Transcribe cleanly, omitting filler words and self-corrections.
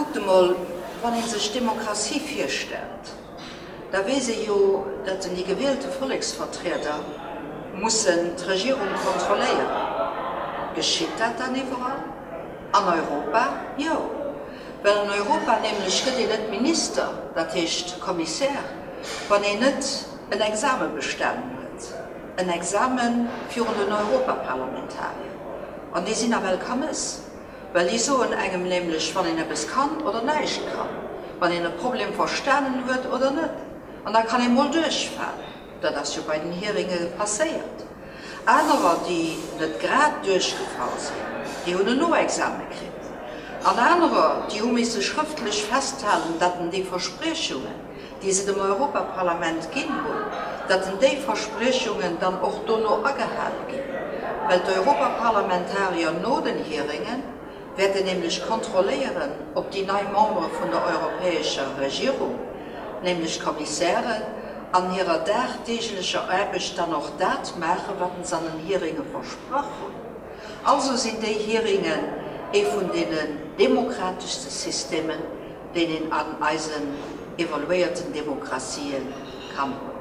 Kuckt emol, wann ee sech Demokratie virstellt, da weess ee jo, datt en déi gewielte Volleksvertrieder mussen d'Regierung kontrolléieren. Geschitt dat dann iwwerall? An Europa? Jo. Well an Europa nämlech gëtt een net Minister, dat heescht Kommissär, wann een net en Exame bestanen huet. En Exame virun den Europaparlamentarier. An déi sinn nawell kames. Well déi soen engem nämlech, wann een eppes kann oder näischt kann, wann een e Problem verstanen huet oder net. An da kann ee mol duerchfalen. Dat ass jo bei den Hearinge passéiert. Anerer, déi net grad duerchgefall sinn, déi hunn en Noexame kritt. An anerer, déi hu misse schrëftlech festhalen, datt en déi Verspriechungen, déi se dem Europaparlament ginn hunn, datt en déi Verspriechungen dann och dono agehale ginn, well d'Europaparlamentarier no den Hearinge wäerten nämlech kontrolléieren, ob déi nei Membere vun der europäescher Regierung, nämlech d'Kommissären, an hirer dagdeeglecher Aarbecht dann och dat maachen, wat se an den Hearinge versprach hunn. Also sinn déi Hearingen ee vun deenen demokrateschste Systemen, deen een an eisen evoluéierten Demokratië kann hunn.